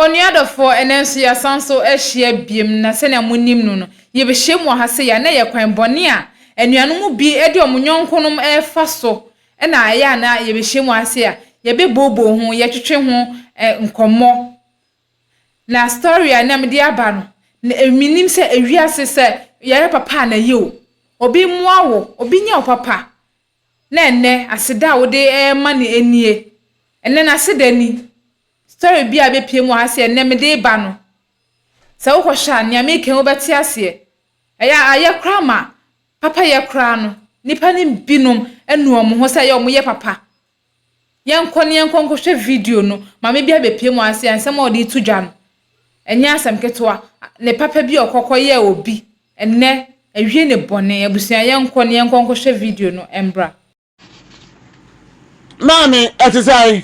Onua dɔfoɔ, ɛnnɛ nso yɛasan so ahyia biom, na sɛnea monim no no, yɛbɛhyiam wɔ ha sei a, na ɛyɛ kwan bɔne a anuanom bi de wɔn yɔnkonom refa so na ɛyɛ a na yɛbɛhyiam wɔ ha sei a, yɛbɛbooboo ho, yɛtwetwe ho nkɔmmɔ. Na story a na mede aba no, na menim sɛ ewiase sɛ yɛyɛ papa a na ɛyɛ o. Obi mmoa wo, obi nyɛ wo papa, na ɛnnɛ aseda a wode rema no nie. Ɛnnɛ n'aseda ni. Story bi a bɛpue mu wɔ ha sɛ ɛnnɛ mede reba no, sɛ wokɔhwɛ a, nea mereka yi wobɛte aseɛ. Ɛyɛ a ayɛ koraa ma papayɛ koraa no, nnipa no binom anu wɔn ho sɛ ɛyɛ a wɔyɛ papa. Yɛnkɔ na yɛnkɔ nkɔhwɛ video no, maame bi abɛpue mu wɔ ha sɛ nsɛm a ɔde reto dwa no, ɛnyɛ asɛm ketewa. Ne papa bi a ɔkɔ kɔyɛɛ obi, ɛnnɛ awie ne bɔne. Abusua yɛnkɔ na yɛnkɔ nkɔhwɛ video no mmra. Maame, ɛte sɛn?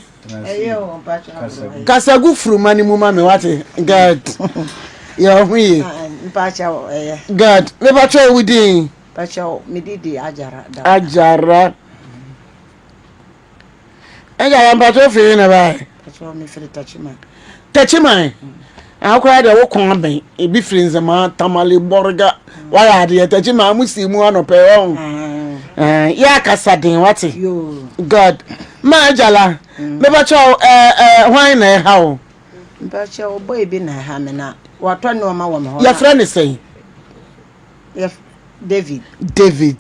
Kasa gu furuma no mu ma me wate. God. Yɛ ɔho yie. God. Mepakyɛ wo din. Ajara. Ajara mpakyɛ ofiri na bae. Tachiman. Akora deɛ wo kɔn abɛn. Ebi firi Nzema, Tamale, Bɔrga. Wayɛ adeɛ Tachiman mo si mu anɔpɛ wɔn. Yɛ akasa den wate. God. Ma Ajala. Mepakyɛ ɛɛ ɛɛ hwan na ɛha wo? Mpakyɛ wo boy bi na ɛha me na watɔ nneɛma wɔ me hɔ. Yɛfrɛ ne sɛn? David. David.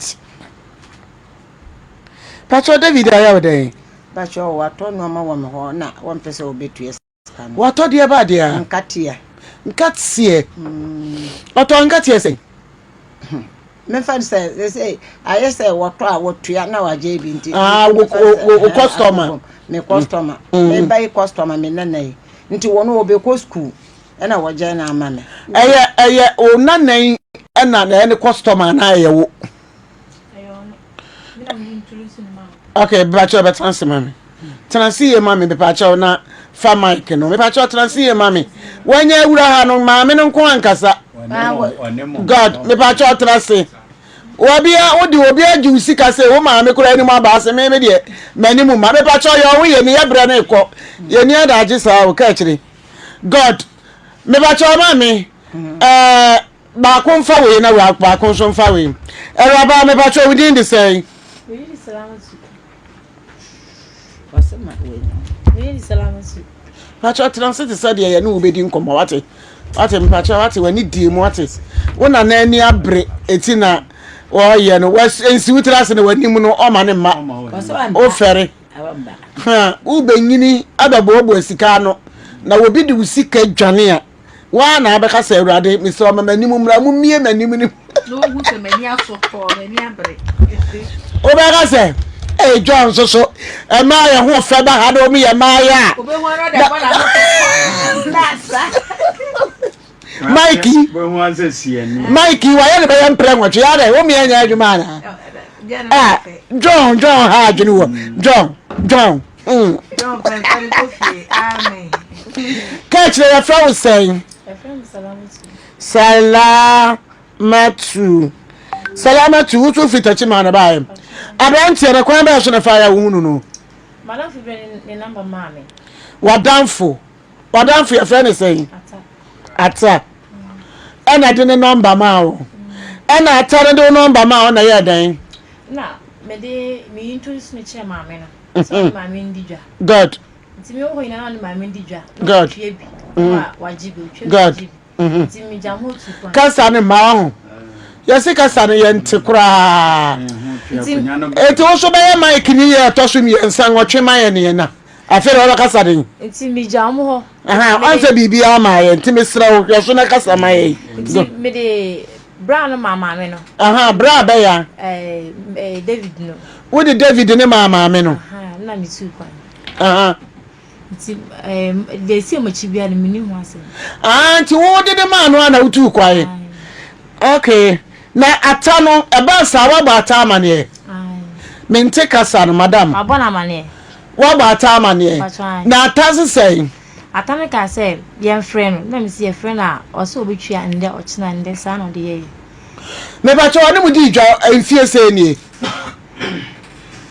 Pakyɛ David ayɛ wo dɛn? Pakyɛ watɔ nneɛma wɔ me hɔ na wɔmpɛ sɛ wɔbɛtua sika no. Watɔ deɛ ba deɛ a? Nkateɛ. Nkateɛ. Ɔtɔ nkateɛ sɛn? Mefa no sɛ sɛ ayɛ sɛ wɔtɔ a wɔtua na wagye bi nti. Ah, wo wo customer. Me customer. Me ba yi customer me nana yi. Nti wɔn wɔbɛkɔ school ɛna wɔgye na ama me. Ɛyɛ ɛyɛ wo nana yi ɛna na ɛyɛ ne customer na ɛyɛ wo. Okay, mepakyɛw bɛtena ase ma me. Tena ase yie ma me mepakyɛw na fa mic no. Mepakyɛw tena ase yie ma me. Wanya awura ha no maame no nko ankasa. God, mepakyɛw tena ase. Wabia wode obi agye wo sika sɛ wo maame koraa anim aba ase me me deɛ m'anim ma mepakyɛw yɛ ɔho yɛ ni yɛ brɛ no kɔ. Yɛ ni adagye saa o ka akyire. God, mepakyɛw maame ɛɛ Baako mfa wei na baako nso mfa wei. Awuraba, mepakyɛ wo din de sɛn? Pakyɛ tena ase te sɛ deɛ yɛne wo bɛdi nkɔmmɔ wate wate mepakyɛ wate w'ani die mu wate wo nana ani abere eti na wɔyɛ no nsi wo tiri ase na w'anim no ɔma ne mma wofɛre wobɛnyini abɛboaboa sika ano na obi de wo sika dwane a Woa na abɛka sɛ, Awurade, mesrɛ wo, ma m'anim mmra, mummie m'anim no. Na ohu sɛ m'ani asɔ kɔɔ, m'ani abere. Wobɛka sɛ, Ee, John nso so, mmaa yɛ ho fɛ ba ha na wɔn yɛ mmaa yɛ a. Obehu ara de abɔ n'ano kɔkɔ na asa. Mike, Mike, wayɛ ne bɛyɛ mprɛ nwɔtwe, yɛ adɛ, wo mmea nyɛ adwuma anaa? Ah, John, John ha adwene wɔ, John, John. Mm. Ka kyerɛ yɛfrɛ wo sɛn? Salamatu. Salamatu, wotu firi takyi maa na baayɛ. Aberanteɛ no kwan bɛɛ so na fa yɛ wohunu no? Wadamfo. Wadamfo yɛfrɛ ne sɛn? Ata. Ɛna de ne nɔmba maa wo. Ɛna ata no de wo nɔmba maa wo na yɛ dɛn? Na mede me introduce no kyerɛ maame no. Sɛ ɔne maame ndi dwa. God. Nti me wɔ hɔ nyinaa na ɔne maame ndi dwa. Na God. ɔtwa bi. Na wagye bi, ɔtwa bi, God. wagye bi. Nti megya ho tu kwan. Kasa no mmaa ho. Yɛse kasa no yɛnte koraa. Nti Enti wo nso bɛyɛ mic ni yɛ ɛtɔ so mmiɛnsa nwɔtwe ma yɛn neɛ na afei na wɔbɛkasa den. Nti megya wɔn hɔ. Aha, ɔnsɛ biribiara ma yɛn nti mesrɛ wo hwɛ so na kasa ma yɛn. Nti mede bra no maa maame no. Aha, bra bɛya. Ɛɛ ɛɛ David no. Wode David ne maa maame no. Aha, na me tuu kwan. Aha. Nti ɛɛ deɛ esi wɔn akyi biara no menni ho asɛm. Ah, nti wo de de maa no a na wotuu kwan. Okay. Na ata no, ɛbaa saa woabɔ ata amaneɛ? Mente kasa no, madam. Mabɔ no amaneɛ. Woabɔ ata amaneɛ? Na ata se sɛn? Ata no kaa sɛ yɛmfrɛ no, na mese yɛfrɛ no a, ɔse ɔbɛtua ndɛ, ɔkyena ndɛ, saa na ɔde yɛeɛ. Mepakyɛ ɔne mo dii dwa mfie sɛn nie?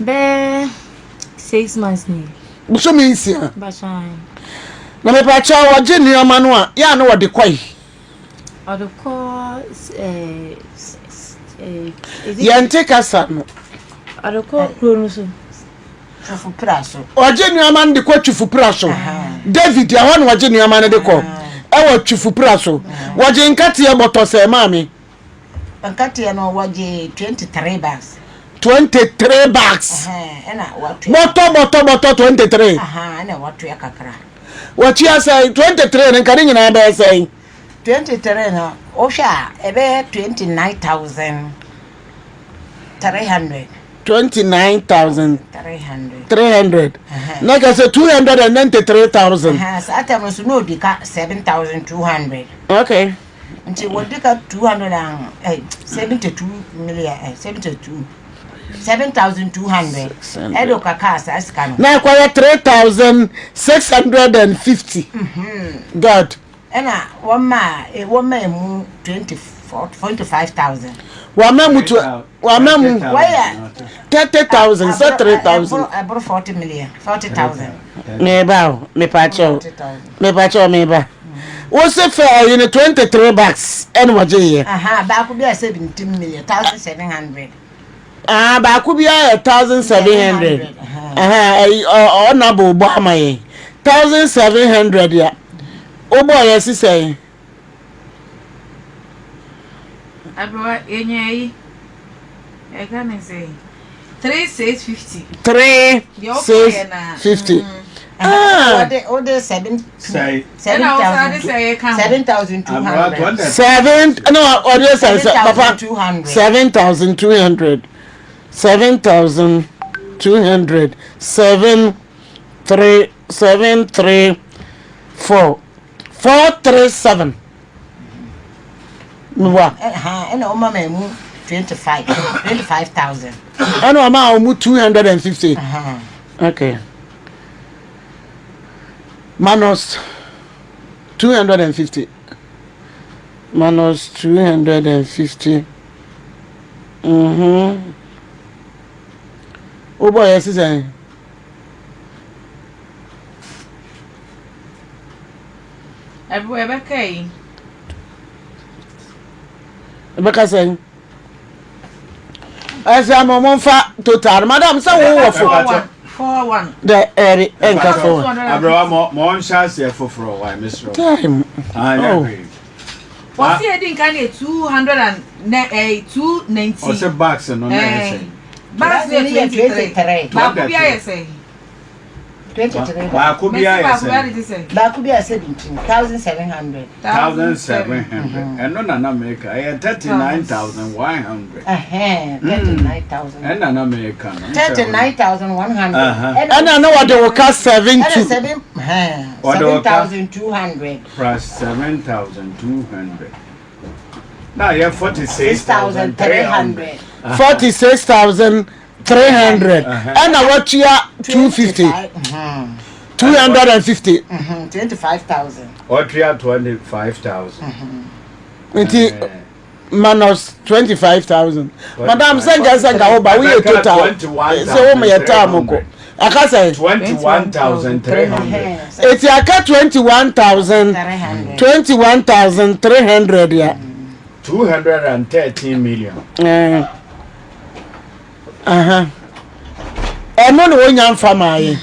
Bɛyɛ 6 months nie. Bosome nsia. Mpakyɛ ae. Na mepakyɛw wɔgye nneɛma no a, yɛ a na wɔde kɔe. Ɔde kɔ ɛɛ ɛɛ. Yɛnte kasa no. Ɔde kɔ kuro no so. Twufupra so. Ɔgye nneɛma no de kɔ Twufupra so. David ɛhɔ na ɔgye nneɛma no de kɔ. Ɛwɔ Twufupra so. Wɔgye nkateɛ bɔtɔ sɛ maame. Nkateɛ no wɔgye 23 bags. 23 bags. Ɛna wɔtua. Bɔtɔ bɔtɔ bɔtɔ 23. Ɛna wɔtua kakra. Wɔtua sɛn 23 no nka ne nyinaa bɛyɛ sɛn? 23 no wohwɛ a ɛbɛyɛ 29,300. 29,300. Na ka sɛ 293,000. Saa tam no so na ɔdi ka 7,200. Okay. Nti wɔdi ka 272 million 72 7,200 ɛde ɔka kaa saa sika no. Na ɛkɔyɛ 3,650. God. Ɛna wɔma wɔma emu 24 25,000. Wɔama mu to wɔama mu 30,000 sɛ 3,000. Ɛboro 40 million 40,000. Meba o mepakyɛw mepakyɛw meba. Wose fɛ ɛyi no 23 bucks ɛna wɔgye yɛ. Baako bi a 17 million 1,700. Ah, baako bi ayɛ 1,700. Ɛyi ɔna bɔ bɔ ama yɛn 1,700 ya. Wobɔ yɛ sisɛn. Aberewa yɛnya yi ɛka ne sɛ 3650. 3650. Ah. Wode 7,200. Seven no ɔde sɛ sɛ papa 7,200 7,200 7 3 7 3 4 4 3 7. Meboa. Ɛna ɔma ma emu 25 25,000. Ɛna ɔma ɔmu 250. Okay. Minus 250. Minus 250. Mhm. Wo boy yɛ sisan. Ɛbɛ ɛbɛka yi. Ɛbɛka sɛn? Ɛsɛ ama ɔmo nfa total. Madam sɛ wo wɔ fo. 41. Dɛ ɛri ɛnka 41. Aberewa ma ma ɔnhyɛ aseɛ foforɔ wa mesrɛ. Time. Ah, nyɛ Oh. hwee. Wɔsi edi nka ne 200 and ne 290. Ɔsɛ bags no na ɛyɛ sɛn. Bags no yɛ 23. Baako bi ayɛ sɛn. 23. Baako bi ayɛ Baako bi sɛn. ayɛ sɛn. Baako bi ayɛ 17,700. 1,700. Ɛno na na meka ɛyɛ 39,100. 39,000. Ɛna na meka no. 39,100. Ɛna na wɔde wo ka 7 Ɛna 2. 7 Wɔde wo ka. 7,200. Plus 7,200. Na ɛyɛ 46,300. 6,300. 46,300. Ɛna watua 250. 250. 25,000. Ɔtua 25,000. Nti minus 25,000. Madam sɛ nka sɛ nka wo ba woyɛ total. Sɛ wo ma yɛ taa mo kɔ. Aka sɛ 21,300. eti aka 21,000 300. 21,300 ya. 213 million. Aha. Ɛno na wonya mfa maa yɛ.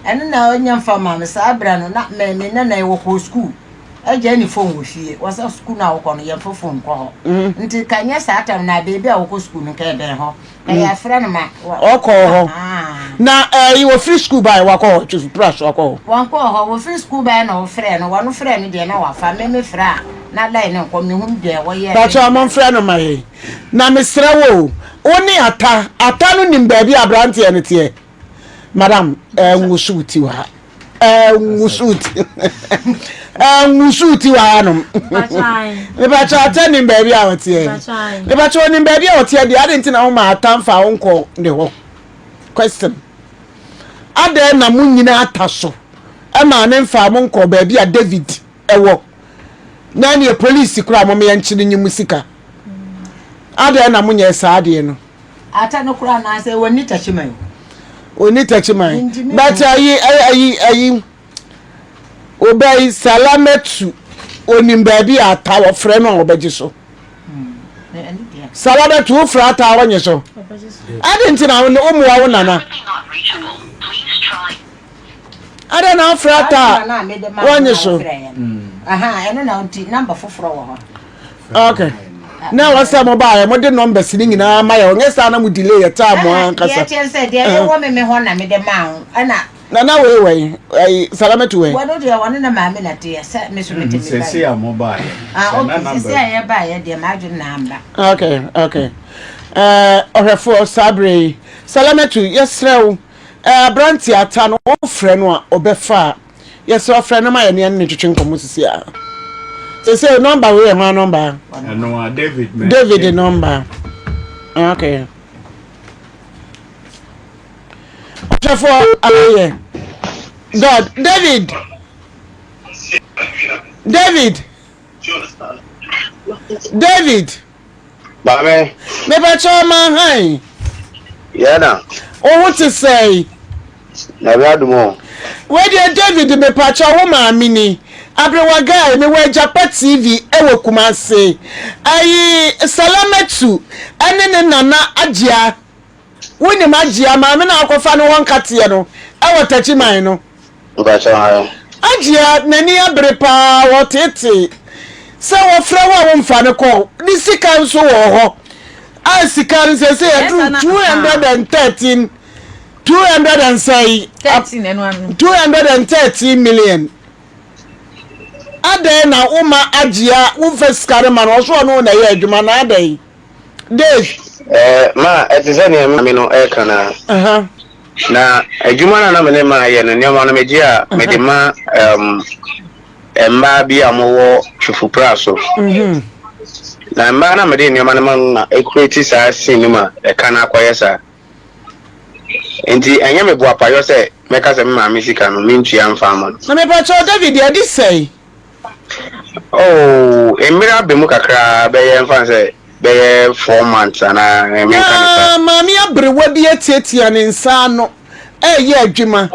Ɛno na ɔnya mfa maa me saa berɛ no na me me nana wɔ kɔ sukuu agya ne phone wɔ fie wɔsɛ sukuu no a wokɔ no yɛmfa phone kɔ hɔ nti ka nyɛ saa tam na beebi a wokɔ sukuu no ka ɛbɛn hɔ na yɛafrɛ no ma Ɔkɔɔ hɔ. Ah. Na ɛyi wɔfiri sukuu baa wakɔ hɔ twifu pra so wakɔ hɔ. Wɔnkɔɔ hɔ wɔfiri sukuu baa na wɔfrɛ no wɔno frɛ no deɛ na wafa me me frɛ a na line no nkɔ mehu deɛ wɔyɛ. Pakyɛ ɔmo mfrɛ no ma yɛn. Na mesrɛ wo o, wo ne Ata, Ata no nim baabi a aberanteɛ no teɛ. Madam, ɛnwoso ti wɔ ha. Ɛnwoso ti. Ɛnwoso ti wɔ ha nom. Mepakyɛ Ata nim baabi a ɔteɛ. Mepakyɛ ɔnim baabi a ɔteɛ deɛ adɛn nti na woma Ata mfa wo nkɔ ne hɔ? Question. Adɛn na mo nyina Ata so ɛma ne mfa mo nkɔ baabi a David ɛwɔ? Na neɛ polisi koraa mo meyɛ nkyene nye mo sika. Adɛn na monyɛ saa adeɛ no? Ata no koraa anaasɛ wɔnni takyiman. Ɔnni takyiman. But ayi ayi ayi. Wobɛyi Salamatu, onim baabi a ata wɔfrɛ no a wɔbɛgye so. Salamatu wofrɛ ata a wɔnye so. Ade nti na wommoa wo nana. Adɛn na wofrɛ ata a wɔnye so. Ɛno na nti namba foforɔ wɔ hɔ. Okay. Na ɛwɔ sɛ mo baayɛ mo de numbers ne nyinaa ma yɛ ɔnyɛ saa na mo delay yɛ taa mo ankasa. Deɛ kyɛn sɛ deɛ ɛwɔ me me hɔ na mede maa wo ɛna Nana wei wɔ yi ayi salamatu wɔ yi. Wɔn deɛ wɔne ne maame na teɛ sɛ me so mete me ba yi. Sɛsi a mo ba yɛ. Ah okay sɛsi a yɛ ba yɛ deɛ maa dwene na amba. Okay okay ɛɛ ɔhwɛfoɔ saa bere yi salamatu yɛsrɛ wo ɛɛ aberante ata no wɔfrɛ no a ɔbɛfa a yɛsrɛ ɔfrɛ no ma yɛ ne ɛne ne twetwe nkɔmɔ sisi a sɛsɛ nɔmba wei yɛ hwan nɔmba. Ɛno a David. David nɔmba okay. Ɔhwɛfoɔ ayɛ God David David David. Maame. Mepɛkyɛ ɔma han. Yɛ na. Wo ho te sɛn? Nyame adom o. Wei deɛ David mepakyɛ wo maame ni. Aberewa guy mewɔ Agyapa TV ɛwɔ Kumasi. Ayi Salamatu ɛne ne nana Agyia. Wonim Agyia maame no a wokɔfa ne hɔ nkateɛ no wɔ Takyiman no? Mpakyɛw ae. Agyia n'ani abere paa ɔteetee sɛ wɔfrɛ wo a womfa no kɔ ne sika nso wɔ hɔ a sika no seesei aduru 213 200 and sɛn 213 million adɛn na woma Agyia womfa sika no ma no ɔso ɔno na ɛyɛ adwuma na adɛn? Dave. Eh, ma ɛte sɛ nea maame no reka no ara. Na adwuma no a na me ne maa yɛ no, nneɛma no megye a mede ma um, mmaa bi a wɔwɔ Twifupra so. Mm-hmm. Na mmaa no a mede nneɛma no ma no na ekureti saa sin no ma ɛka no akɔyɛ saa. Nti ɛnyɛ me boapayɔ sɛ mɛka sɛ me maame sika no mentua mfa ama no. Na mepakyɛw David, ɛde sɛe? Oh, mmere aba mu kakra bɛyɛ mfa sɛ bɛyɛ 4 months anaa menka ne saa. Na maame aberewa bi atiatia ne nsa ano reyɛ adwuma.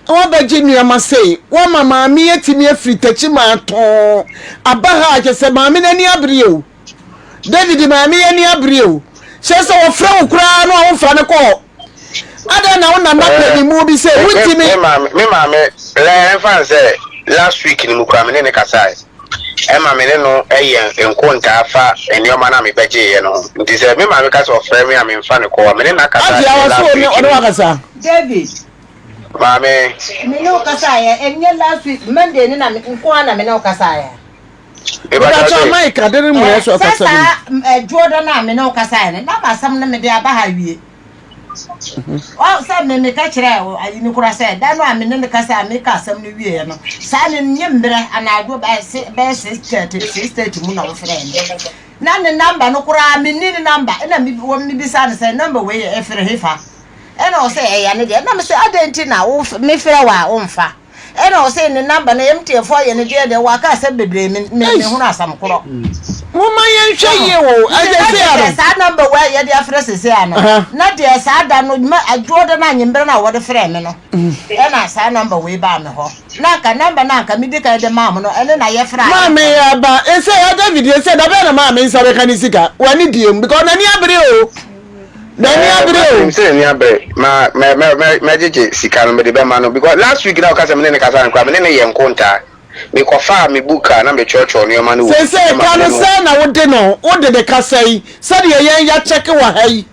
Wabɛgye nneɛma sei. Wama maame yi atumi afiri Techiman tɔnn aba ha a kyerɛ sɛ maame no ani abere o. David maame yi ani abere o. Kyerɛ sɛ wɔfrɛ wo koraa no a womfa no kɔ. Adɛn na wo nana panimu bi sɛ wontumi. Me maame, me maame, lɛ ɛmfa nsɛ last week no mu koraa me ne ne kasae. Ɛma me ne no yɛ nkontaa fa nneɛma no a mebɛgyeeɛ no ho. Nti sɛ me maame ka sɛ ɔfrɛ me a memfa no kɔ a, me ne no akasa Agye akyerɛ awa so last week ɔne no. wakasa. David. Maame. Me ne wo kasaeɛ, ɛnyɛ last week Monday no na me nko ara na me ne wo kasaeɛ. Mepakyɛw Mike ade no mmuaɛ so Sɛ ɔkasa bi saa dwoɔdɔ no a me ne wo kasaeɛ no, na m'asɛm no mede aba ha awie. Ɔ sɛ me meka kyerɛɛ wo ayi no koraa sɛ da no a me ne no kasa a meka asɛm no wieɛ no, saa no nye mmerɛ anadwo bɛyɛ se bɛyɛ 6:30 6:30 mu na wofrɛɛ me. Na ne namba no koraa menni ne namba ɛna me wɔ mebisa no sɛ namba wei yɛ ɛfiri hefa? Ɛna ɔsɛ ɛyɛ ne deɛ. Ɛna me sɛ adɛn nti na wo mefrɛ wo a womfa? Ɛna ɔse ne number no MTN foɔ ayɛ no deɛ deɛ waka asɛm bebree me me me hunu asɛm korɔ. Momma yɛnhwɛ yie o Nti na ɛsɛ deɛ ano. saa number wei a yɛde afrɛ sese ano na deɛ saa da no ma adwoɔ da no anwummerɛ no a wɔde frɛ me no ɛna saa number wei baa me hɔ na anka number no a anka medi kan de maa mo no ɛne na yɛfrɛ a Maame yɛmfa. aba ɛsɛ ya David ɛsɛ dabɛn na maame nsa bɛka ne sika wani die mu because n'ani abere o. N'ani abere o. Menim sɛ n'ani abere. Ma mɛ mɛ mɛ mɛgyegye sika no mede bɛma no because last week na ɔka sɛ me ne no kasa no koraa me ne no yɛ nkontaa. Mekɔfaa me book a na metwerɛtwerɛ nneɛma no wɔ mu Seesei ma ka me no ne no. sɛn na wode no wode ne kasa yi sɛdeɛ yɛn yɛakyɛke wɔ ha yi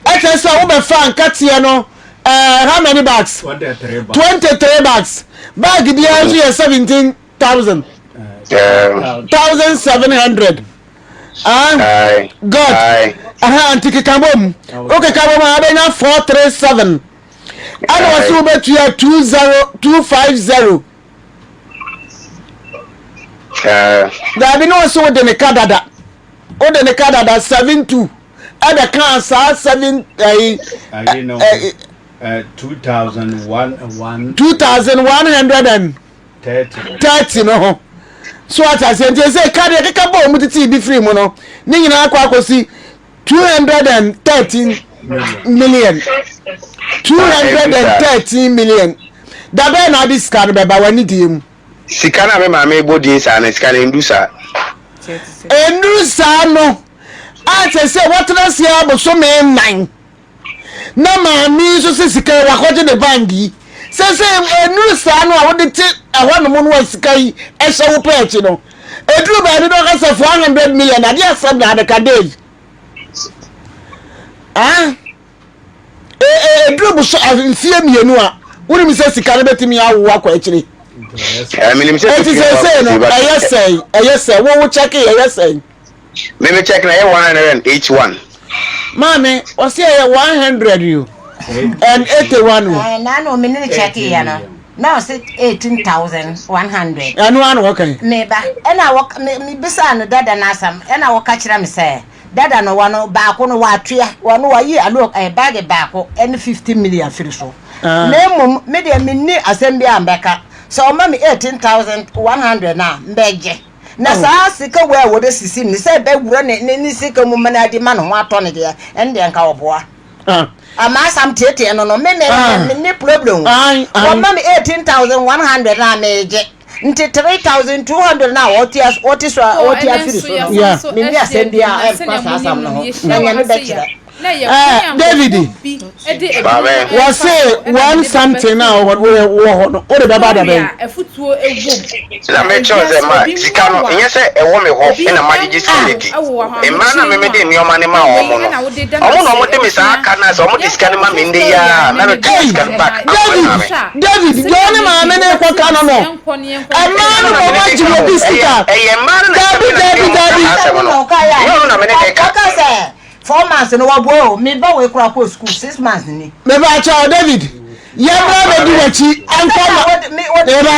ɛkyerɛ sɛ wobɛfaa nkateɛ no ɛɛ how many bags? 23 bags. Bag biara nso yɛ 17,000. 1,700. Ah, God. Aha, nti keka bom. Wokeka bom a wobɛnya 437. Ɛna wɔse wobɛtua 20250. Daabi ne wɔse wode ne ka dada. Wode ne ka dada 72. Ɛbɛ kaa saa 7 ɛyi. 2100 and 30 no ho so ate aseɛ nti ɛsɛ ka deɛ keka bɔ ɔmu tete bi firi mu no ne nyinaa kɔ akɔsi 213 million 213 million dabɛn na ade sika no bɛba w'ani die mu. Sika no a me maame bɔ din saa no, sika no ɛndu saa. Ɛnnuru saa no a sɛ sɛ wɔtena ase ara bosome nnan na maame yi nso sɛ sika yi wakɔgye ne bank yi sɛ sɛ ɛnnuru saa no a wode te ɛhɔ nom no a sika yi ɛhyɛ wo pɛ akyi no ɛduru baabi na ɔka sɛ 400 million adeɛ asɛm na abɛka dɛ yi ah Ɛduru boso mfeɛ mmienu a, wonim sɛ sika no bɛtumi awo akɔ akyire. Ɛti sɛsei no ɛyɛ sɛn ɛyɛ sɛn wo wo kyɛke ɛyɛ sɛn. Meme kyɛke na ɛyɛ 181. Maame ɔsi ɛyɛ 100 yo and 81 o. Ɛna no me ne kyɛke yɛ no na ɔsi 18,100. Ɛno ano wɔka yi. Meba ɛna wɔ me me bisa no dada n'asɛm ɛna wɔka kyerɛ me sɛ. Dada no wɔno baako no watoa wɔno wayi alo ɛɛ baage baako ɛne 50 million afiri so na mmom me deɛ menni asɛm biara mbɛka sɛ ɔma me 18,100 no a mbɛgye na saa sika wei a wɔbɛsisi me sɛ bɛwura ne ne ne sika mu ma no adi ma ne ho atɔ no deɛ ɛno deɛ nka ɔboa ama asam tietie no no me me me menni problem o wɔma me 18,100 no a megye. Nti 3200 no a ɔte as ɔte so a ɔte afiri so no, menni asɛm biara ɛmfa saa asɛm no ho, na Nyame bɛkyerɛ. Eh, David, wɔse one something a wɔ hɔ no, wode bɛba da bɛn? Na mekyerɛ sɛ ma sika no nyɛ sɛ ɛwɔ me hɔ na magyegye sika no di. Mmaa no a me mede nneɛma no ma wɔn no, wɔn na wɔde me saa ka no a sɛ wɔde sika no ma me nnɛ yi ara a, na metua sika no back ama David, maame. David, deɛ ɔne maame no rekɔka no no, mmaa no na wɔagye wɔ bi sika. Ɛyɛ mmaa no na ɛsɛ Dabi, me na dabi, mede wɔn ka dabi. saa asɛm no. Ɛnyɛ ɔno na me ne no reka. Ɔka sɛ 4 months no waboa o, me ba wei koraa kɔɔ sukuu 6 months ni. Meba kyɛw, David, yɛmmra bɛdi w'akyi nkɔ ma yɛba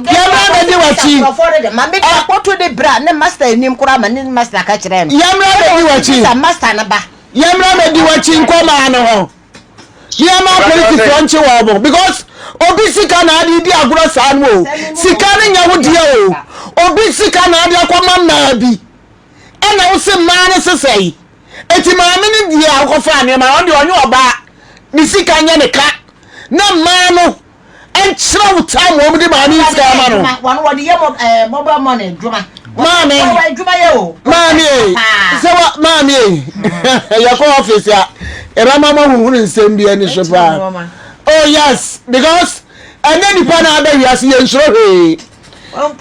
yɛmmra bɛdi w'akyi yɛmmra bɛdi w'akyi yɛmmra bɛdi w'akyi nkɔ maa no hɔ yɛma apolisifoɔ nkye wɔn mo because obi sika na ade di agorɔ saa no o sika no nyɛ wo deɛ o obi sika na ade akɔma mmaa bi ɛna wo se mmaa no sesɛe Eti maame no deɛ a ɔkɔfaa nneɛma no, ɔno deɛ ɔnyɛ ɔbaa, ne sika nyɛ ne ka. Na mmaa no nkyerɛ wo time wɔn de maame yi sika ama no. Wɔn wɔde yɛ mo ɛɛ mobile money adwuma. Maame, Wɔwɔ adwuma yɛ o. maame ee, sɛ wa maame ee, yɛkɔ office a, yɛbɛma mo ahuhuru nsɛm bi ani so paa. Oh yes, because ɛnɛ nipa na abɛ wiase yɛn nsoro hwee.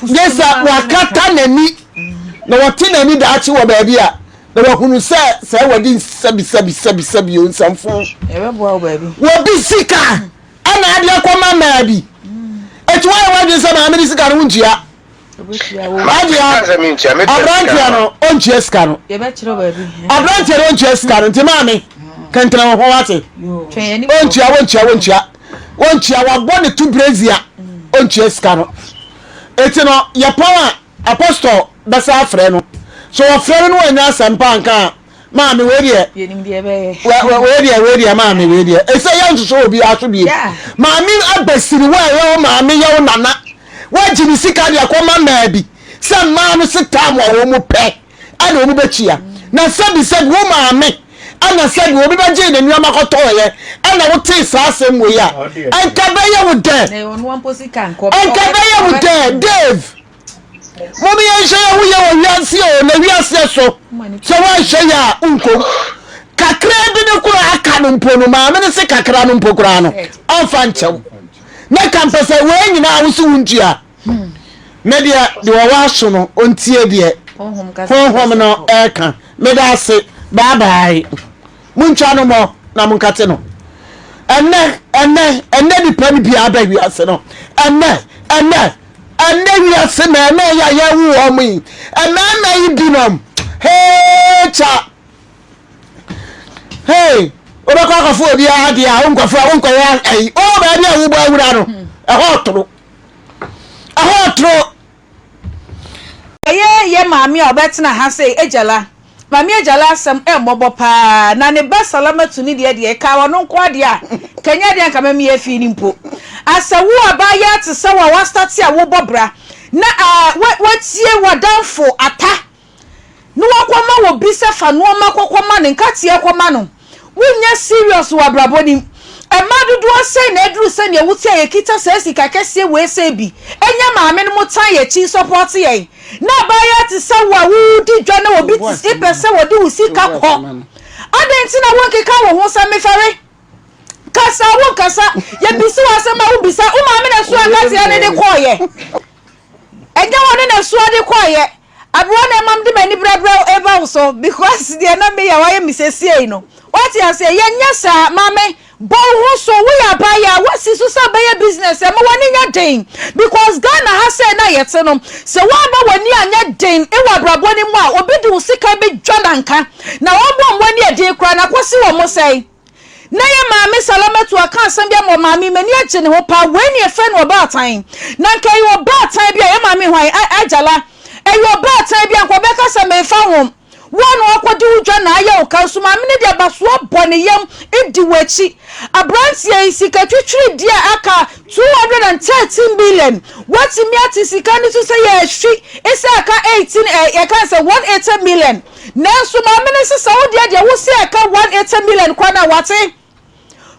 Gye sɛ wakata n'ani na wɔte n'ani daakye wɔ baabi a. Na wahunu sɛ sɛ wadi nsɛbisɛbisɛbisɛbi o nsɛmfo. Ɛbɛboa wo baabi. Wɔbi sika ɛna ade akɔma mmaa bi. Eti wɔyɛ wadwene sɛ maame de sika no wontua. Adeɛ aberanteɛ no ɔntua sika no. Aberanteɛ no ɔntua sika no nti maame kɛntɛn wɔ hɔ wate. Ɔntua wɔntua wɔntua wɔntua wabɔ ne to brezia ɔntua sika no. Eti no yɛpɔn a. Apostle bɛsa afrɛ no. So wɔfrɛ no na wannya asɛmpa anka a, maame wei deɛ, wei deɛ, wei deɛ, maame wei deɛ. Ɛsɛ yɛ nsosɔ obiara so biem. Maame abasiri wo a ɛyɛ wo maame yɛ wo nana. Wagye ne sika de akɔma mmaa bi sɛ mmaa no se tam a wɔn pɛ ɛna wɔn bɛtua. Na sɛbi sɛbi wo maame ɛna sɛbi obi bɛgye ne nneɛma kɔtɔɔyɛ ɛna wotee saa asɛm wei a, ɛnka bɛyɛ wo dɛ. Ɛnka bɛyɛ wo dɛ Dave. Mom yɛnhwɛ yɛn ho yɛ wɔ wiase o na wiase ɛso sɛ woanhwɛ yɛ a wonkom kakra bi no koraa aka no mpo no maame no se kakra no mpo koraa no ɔmfa nkyɛw na ka mpɛ sɛ wei nyinaa wo se wontua me deɛ deɛ ɔwɔ aso no ɔntie deɛ honhom no ɛka meda ase bye bye montwa no mɔ na monkate no ɛnɛ ɛnɛ ɛnɛ nipa no biara bɛ wiase no ɛnɛ ɛnɛ Ɛnnɛ wiase mmarima yi a yɛwo wɔn yi, mmarima yi binom, hee kya, hee, wobɛkɔ akɔfo obi adeɛ a wonkɔfo a wonkɔyɛ ayi, o baabi a wobɔ awura no, ɛhɔ ɔtoro, ɛhɔ ɔtoro. Ɛyɛ yɛ maame a ɔbɛtena ha sei, Agyala. Maame Agyala asɛm ɛmmɔbɔ paa, na ne ba Salamatu ne deɛ deɛ, ɛkaa ɔno nko ara deɛ a, nka ɛnyɛ adeɛ a nka mɛmeyɛ afii no mpo. Asɛ wo abaayaa te sɛ wo a woastate a wobɔ bra, na ah, woatie w'adamfo Ata, na woakɔma obi sɛ fa nnoɔma kɔkɔma no, nkateɛ kɔma no, wonyɛ serious wɔ abrabɔ no mu. Mmaa dodoɔ sɛn na aduru sɛdeɛ wote a yɛkita saa sika kɛseɛ wei sɛɛ bi nya maame no mo tan yɛn akyi sɔpɔte yɛn na abaayewa te sɛ wo a wodi dwa na obi te pɛ sɛ wɔde wo sika kɔ adɛn nti na wonkeka wo ho sɛ mefɛre kasa wonkasa yɛbisa wo asɛm a wobisa wo maame na ɛsoa nkateɛ no de kɔɔyɛ Ɛnyɛ wɔne na ɛsoa de kɔeɛ. Aberewa na ɛma mede m'ani brɛbrɛ reba wo so because deɛ na meyɛ a wayɛ me sesiei no. Woate aseɛ? Yɛnyɛ saa. Maame, bɔ wo ho so. Woyɛ abaayewa, woasi so sɛ wobɛyɛ business. Ɛma w'ani nyɛ den because Ghana ha sei na yɛte no, sɛ woamma w'ani anyɛ den wɔ abrabɔ no mu a, obi de wo sika bɛdwa nanka. Na wɔbɔ wɔn ani ɛden koraa na akɔsi wɔn sɛn? Na yɛ maame Salamatu aka asɛm bi ama ɔmaame yi, m'ani agye ne ho paa, wei ne yɛfrɛ no ɔbaatan. Na nka ɛyɛ ɔbaatan bi a, yɛ maame hwan, Ajala, ɛyɛ ɔbaatan bi a nka ɔbɛka sɛ memfa ho, wo a na wakɔdi wo dwa na ayɛ wo ka, nso maame no de abasoɔ bɔ ne yam di w'akyi. Aberanteɛ yi, sika twitwiri deɛ aka 213 million, woatumi ate sika no so sɛ yɛhwi, sɛ aka 18, yɛka sɛ 180 million. Nanso maame no se sɛ wo deɛ deɛ wo se ɛka 180 million kwa no a wate.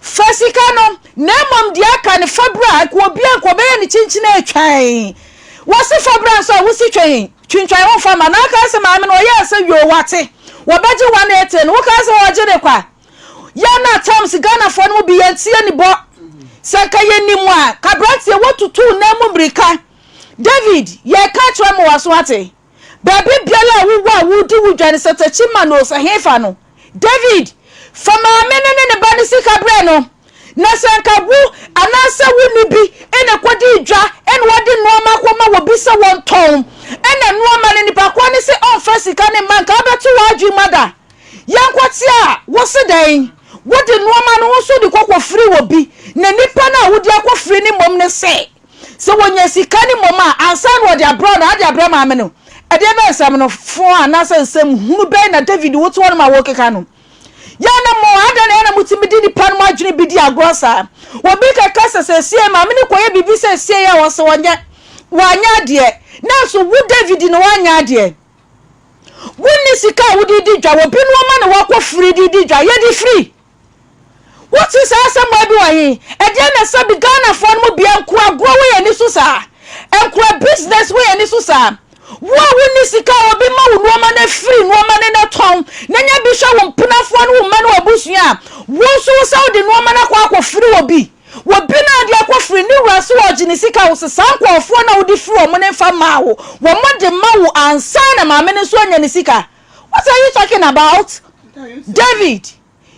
Fa sika no na mmom deɛ aka no fa bra nka obi a nka ɔbɛyɛ ne kyinkyin atwan. Wɔse fa bra nso a wo si twɛn twintwan wo mfa ma na aka sɛ maame no ɔyɛɛ sɛ yoo wate wɔbɛgye 180 no wokaa sɛ wɔgye ne kwa. Yɛn na times Ghanafoɔ no mu bi yɛn tie ni bɔ. Sɛ nka yɛnim a ka abranteɛ wotutu nan mu mmirika. David yɛka kyerɛ mo waso ate. Baabi biara a wowɔ a woredi wo dwa no, sɛ Techiman o, sɛ hefa no, David, fa maame no ne ne ba no sika brɛ no. Na sɛ anka wo anaasɛ wonni bi na ɛkɔdii dwa na wɔde nnoɔma akɔma obi sɛ wɔntɔn, ɛna nnoɔma no nipa korɔ no se ɔmfa sika no mma, anka wobɛto w'adwene mu ada. Yɛnkɔte a, wose dɛn? Wode nnoɔma no wo nso de kɔ kɔfiri obi, na nipa no a wode akɔfiri no mmom no se, Sɛ wɔnya sika no mmom a, ansa na wɔde abrɛ wo no, ade abrɛ maame no. Ɛdeɛ bɛn nsɛm no fo anaasɛ nsɛm hunu bɛn na David wote hɔ nom a worekeka no? Yɛ na mo, adɛn na yɛ na motumi de nnipa nom adwene bi di agorɔ saa? Obi kɛka sɛ seesei maame no kɔyɛ biribi seesei a ɔsɛ ɔnyɛ, wanyɛ adeɛ. Nanso wo David na woanyɛ adeɛ. Wonni sika a wode di dwa, obi nnoɔma na woakɔ firi de di dwa, yɛde firi. Wote saa asɛm wei bi wɔ he? Ɛdeɛn na sɛbi Ghanafoɔ no mu bia nkoa agorɔ wɔ yɛn ani so saa? Nkoa business wɔ yɛn ani so saa? Wo a wonni sika a obi ma wo nnoɔma na firi nnoɔma no na tɔn na nya bi hwɛ wo mpenafoɔ ne wo mma ne w'abusua a, wo nso wo sɛ wode nnoɔma no akɔ akɔfiri obi. Obi na ade akɔfiri ne wura so ɔgye ne sika wo se saa nkurɔfoɔ no a wode firi wɔn no mfa mmaa wo, wɔn de ma wo ansa na maame no nso anya ne sika. What are you talking about? David.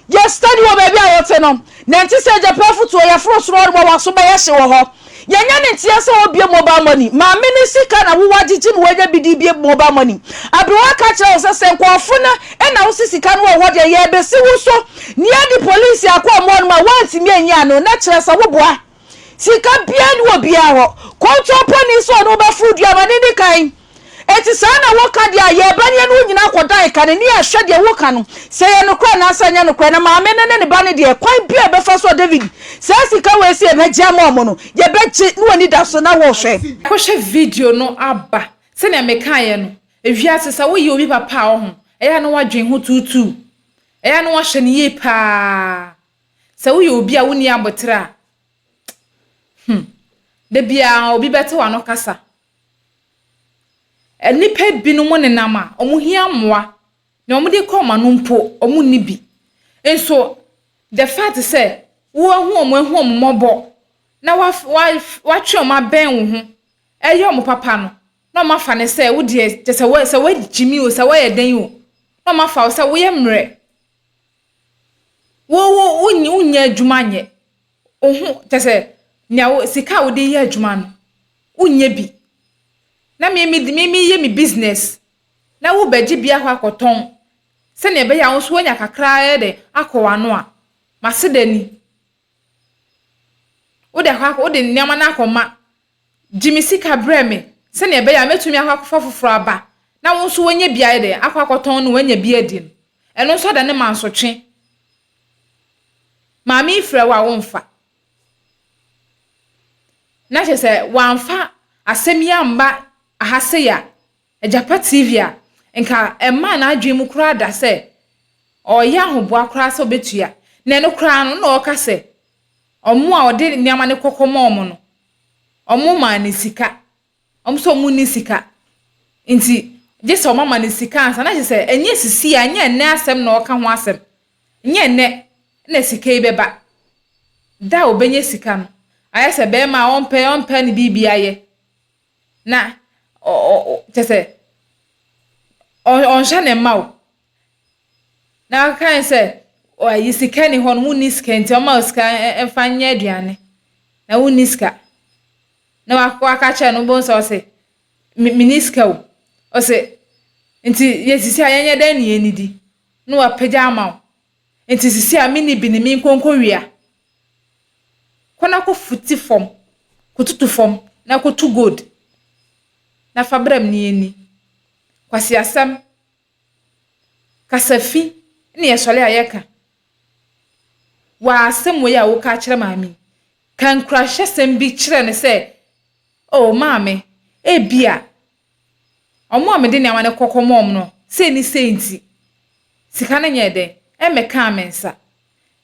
Yɛ steady wɔ baabi a wote no, na ɛnte sɛ agyapɛ afotuo, yɛforo soro hɔ no w'aso bɛyɛ hye wɔ hɔ. Yɛnyɛ ne nteɛ sɛ ɔbue mobile money, maame no sika na wowɔ agyegye na wanya bi de bue mobile money. Aberewa ka kyerɛ wo sɛ sɛ nkurɔfo no na wose sika no wɔ hɔ deɛ yɛrebɛsi wo so na yɛde police akɔ wɔn hɔnom a woantumi anyi ano na kyerɛ sɛ woboa. Sika biara nni obiara hɔ. Kontomponi sɛ ɔne wo bɛforo dua ma no nni kan. Enti saa na woka deɛ a, yɛreba ne yɛne wo nyinaa akɔdan ka no ne yɛahwɛ deɛ woka no, sɛ ɛyɛ nokorɛ anaasɛ ɛnyɛ nokorɛ. Na maame no ne ne ba no deɛ, kwan biara a yɛbɛfa so a David, saa sika wei sɛ yɛbɛgye ama wɔn no, yɛbɛgye, na w'ani da so na worehwɛ. Kɔhwɛ video no aba. Sɛnea mekaeɛ no, ewiase sɛ woyɛ obi papa a ɔho, ɛyɛ a na woadwen ho tuutuu. Ɛyɛ a na woahwɛ no yie paa. Sɛ woyɛ obi a wonni aboterɛ a, hmm, da biara obi bɛte w'ano kasa. Nnipa binom nenam a, wɔhia mmoa. Nea wɔde kɔ wɔn ano mpo, wɔnni bi. Nso, the fact sɛ woahu wɔn, ahu wɔn mmɔbɔ, na woatwe wɔn abɛn wo ho, ɛyɛ wɔn papa no, na wɔafa no sɛ wo deɛ, kyerɛ sɛ sɛ woagyimi o, sɛ woayɛ dɛn o, na wɔafa wo sɛ woyɛ mmerɛ. Wo wo wonyɛ adwuma nyɛ. Wo ho, kyerɛ sɛ, nea wo, sika a wode yɛ adwuma no, wonyɛ bi. Na me me me meyɛ me business na wobɛgye bi akɔ akɔtɔn sɛnea ɛbɛyɛ a wo nso woanya kakra ayɛ dɛ akɔ w'ano a, m'aseda ni. Wode akɔ akɔ wode nneɛma no akɔma, gye me sika brɛ me sɛnea ɛbɛyɛ a mɛtumi akɔ akɔfa foforɔ aba na wo nso woanya bi ayɛ dɛ akɔ akɔtɔn no woanya bi adi no. Ɛno nso ada ne mansotwe. Maame yi frɛ wo a womfa. Na kyerɛ sɛ wamfa asɛm yi amba aha sei a, Agyapa TV a, nka ɛmmaa n'adwene mu koraa da sɛ ɔreyɛ ahoboa koraa sɛ ɔbɛtua. Na ɛno koraa no, na ɔreka sɛ. Wɔn a ɔde nneɛma no kɔ kɔma wɔn no, wɔmaa no sika. Wɔn nso wɔnni sika. Nti, gye sɛ wɔama no sika ansa. Na kyerɛ sɛ, ɛnyɛ sisi a, ɛnyɛ ɛnnɛ asɛm na ɔreka ho asɛm. Ɛnyɛ ɛnnɛ na sika yi bɛba. Da a ɔbɛnya sika no, ayɛ sɛ barima a ɔmpɛ ɔmpɛ ne biribi ayɛ. Na ɔ ɔ kyerɛ sɛ, ɔnhwɛ ne mma o. Na ɔkae sɛ, ayi sika ni hɔ no, wonni sika nti ɔma wo sika mfa nyɛ aduane. Na wonni sika. Na waka kyerɛ no, wobɛhu sɛ ɔse, menni sika o. Ɔse, nti yɛ sisi a yɛnyɛ dɛn ne yɛnnidi? Na wapagya ama wo. Nti sisi a menni bi ne menkɔ nkɔwia. Kɔ na kɔfuti fam, kɔtutu fam na kɔtu gold na fa brɛ me na yɛnni. Kwasiasɛm, kasafi ne yɛsɔre a yɛka. Wɔ asɛm wei a woka akyerɛ maame yi, ka nkuranhyɛsɛm bi kyerɛ no sɛ, Oh, maame, ebia wɔn a mede nneɛma no kɔ kɔma wɔn no, sei ne sei nti, sika no nyɛɛ dɛn? Ɛmmɛkaa me nsa.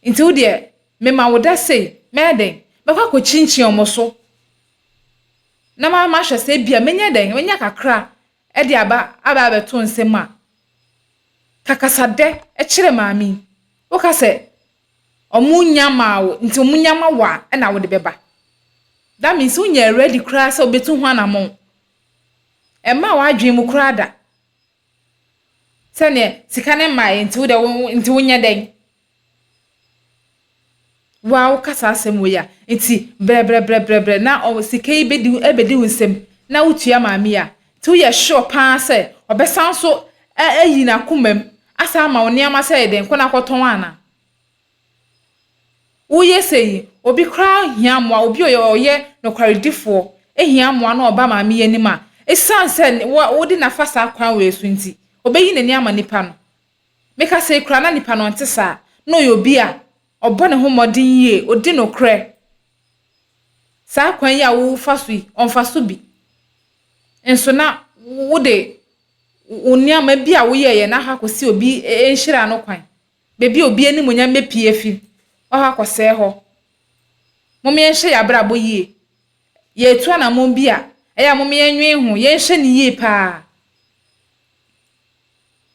Nti wo deɛ, mema wo da sei, mɛyɛ dɛn? Mɛkɔ akɔkyinkyin wɔn so na mahwɛ sɛ ebia mɛnya dɛn? Mɛnya kakra de aba aba abɛto nsam a, ka kasadɛ kyerɛ maame yi. Woka sɛ wɔnnya maa wo nti wɔnya ma wo a ɛna wode bɛba. That means wonyɛ ready koraa sɛ wobɛtu ho anammɔn. Ɛmmaa w'adwene mu koraa da sɛdeɛ sika no mmaeɛ nti wode nti wonyɛ dɛn? Wo ara woka saa asɛm wei a, nti brɛbrɛbrɛbrɛ na sika yi bɛdi bɛdi wo nsam na wotua maame yi a, nti woyɛ sure paa sɛ ɔbɛsan so ayi n'akoma mu asan ama wo nneɛma sɛ yɛ dɛn kɔ na kɔtɔn anaa? Woyɛ sei yi, obi koraa hia mmoa, obi a ɔyɛ nokwaredifoɔ hia mmoa na ɔba maame yi anim a, ɛsiane sɛ wode no afa saa kwan wei so nti, ɔbɛyi n'ani ama nipa no. Meka sei koraa na nipa no ɔnte saa, na ɔyɛ obi a ɔbɔ ne ho mmɔden yie, ɔdi nokorɛ. Saa kwan yi a wofa so yi, ɔmfa so bi. Nso na wode wo nneɛma bi a woyɛeɛ no akɔ akɔsi obi nhyira no kwan. Baabi a obi animuonyam bɛpue afi, woakɔ akɔsɛe hɔ. Mom yɛnhwɛ yɛn abrabɔ yie. Yɛretu anammɔn bi a, ɛyɛ a mom yɛnnwen ho, yɛnhwɛ no yie paa.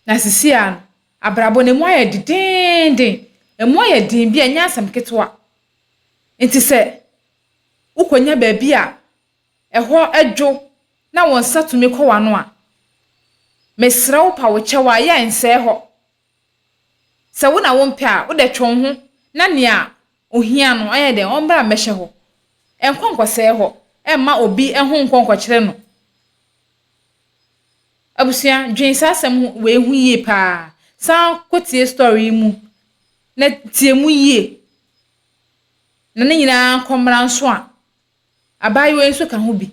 Na sisi ara no, abrabɔ no, emu ayɛ dendeenden. Emu ayɛ den bi a, ɛnyɛ asɛm ketewa. Nti sɛ wokɔnya baabi a ɛhɔ dwo na wo nsa tumi kɔ w'ano a, mesrɛ wo pa wo kyɛw a, yɛ nsɛe hɔ. Sɛ wo na wompɛ a, wo dɛ twe wo ho na nea ohia no, ɔnyɛ dɛn, ɔmbra mbɛhyɛ hɔ. Nkɔ nkɔsɛe hɔ, mma obi ho nkɔ nkɔkyere no. Abusua, dwen saa asɛm ho wei ho yie paa. San kɔtie story yi mu na tie mu yie. Na ne nyinaa nkɔmmra nso a, abaayewa yi nso ka ho bi.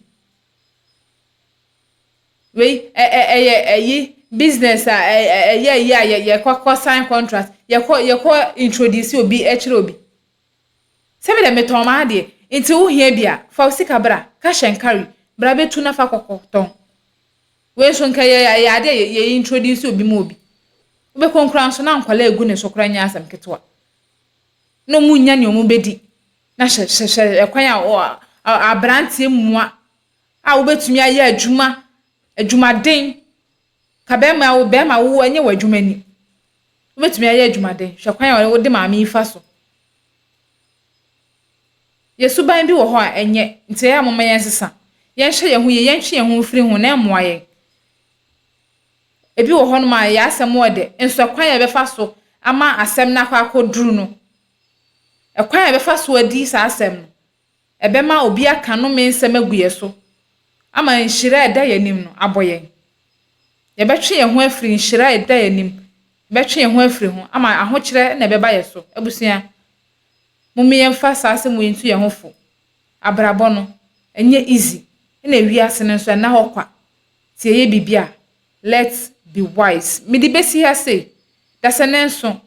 Wei ɛ ɛ ɛyɛ ɛyi business a ɛ ɛ ɛyɛ ayi a yɛ yɛkɔ kɔ sign contract, yɛkɔ yɛkɔ introduce obi kyerɛ obi. Sɛ me deɛ metɔn m'adeɛ, nti wohia bi a, fa wo sika bra, cash and carry, bra bɛtu na fa kɔkɔ tɔn. Wei nso nka ɛyɛ ɛyɛ adeɛ a yɛ introduce obi ma obi. Wobɛkɔ nkura nso na nkwadaa egu ne so koraa nyɛ asɛm ketewa. Na wɔn nnya nea wɔn bɛdi. Na hyɛ hyɛ hyɛ ɛkwan a ɔ aberanteɛ mua a wobɛtumi ayɛ adwuma adwumaden. Ka bɛrima wo bɛrima wo ɛnyɛ w'adwuma ni. Wobɛtumi ayɛ adwumaden. Hwɛ kwan a wode maame yi fa so. Yɛ suban bi wɔ hɔ a ɛnyɛ, nti ɛyɛ a momma yɛnsesa. Yɛnhwɛ yɛn ho yie, yɛntwe yɛn ho mfiri ho na ɛmmoa yɛn. Ebi wɔ hɔnom a, yɛn asɛm wɔ dɛ, nso ɛkwan a yɛbɛfa so ama asɛm no akɔ akɔduru no, ɛkwan a yɛbɛfa so adi saa asɛm no, ɛbɛma obi aka nnome nsɛm agu yɛn so ama nhyira a ɛda yɛn anim no abɔ yɛn. Yɛbɛtwe yɛn ho afiri nhyira a ɛda yɛn anim, yɛbɛtwe yɛn ho afiri ho ama ahokyerɛ na ɛbɛba yɛn so. Abusua, Mom yɛnfa saa asɛm wei ntu yɛn ho fo. Abrabɔ no, ɛnyɛ easy, ɛna wiase no nso ɛnna hɔ kwa. Nti yɛyɛ biribi a, let's be wise. Mede bɛsi ha sei, dasani nso,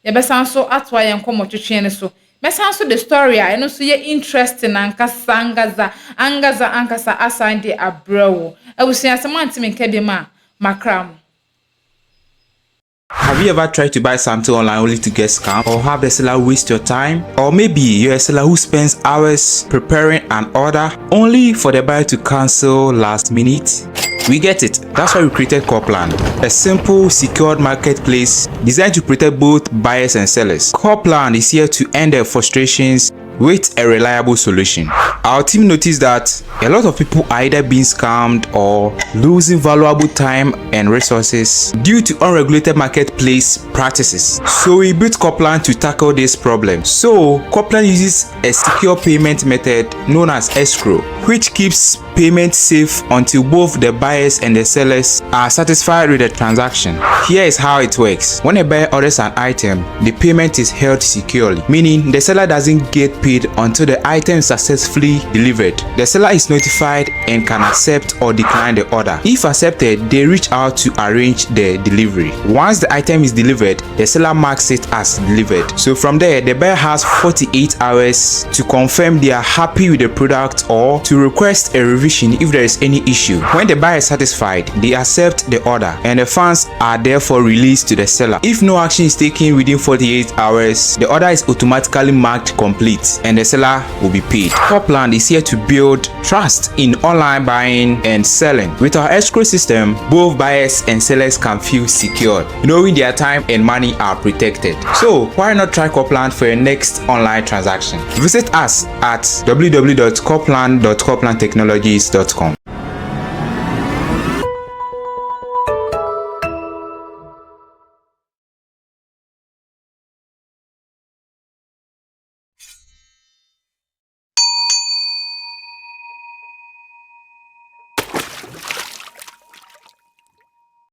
yɛbɛsan nso atoa yɛn nkɔmmɔtwetweɛ no so. Mɛsan nso de story a ɛno nso yɛ interesting ankasa ankasa ankasa ankasa asan de abrɛ wo. Abusua, sɛ moante me nka biom a, makra mo. Have you ever tried to buy something online only to get scammed or have the seller waste your time? Or maybe you're a seller who spends hours preparing an order only for the buyer to cancel last minute? We get it. That's why we created Copland, a simple, secured marketplace designed to protect both buyers and sellers. Copland is here to end the frustrations with a reliable solution. Our team noticed that a lot of people are either being scammed or losing valuable time and resources due to unregulated marketplace practices. So we built Copland to tackle this problem. So Copland uses a secure payment method known as escrow, which keeps payment safe until both the buyers and the sellers are satisfied with the transaction. Here is how it works. When a buyer orders an item, the payment is held securely, meaning the seller doesn't get paid until the item is successfully delivered. The seller is notified and can accept or decline the order. If accepted, they reach out to arrange the delivery. Once the item is delivered, the seller marks it as delivered. So from there, the buyer has 48 hours to confirm they are happy with the product or to request a revision if there is any issue. When the buyer is satisfied, they accept the order and the funds are therefore released to the seller. If no action is taken within 48 hours, the order is automatically marked complete and the seller will be paid. Copland is here to build trust in online buying and selling. With our escrow system, both buyers and sellers can feel secure, knowing their time and money are protected. So why not try Copland for your next online transaction? Visit us at www.copland.coplandtechnologies.com.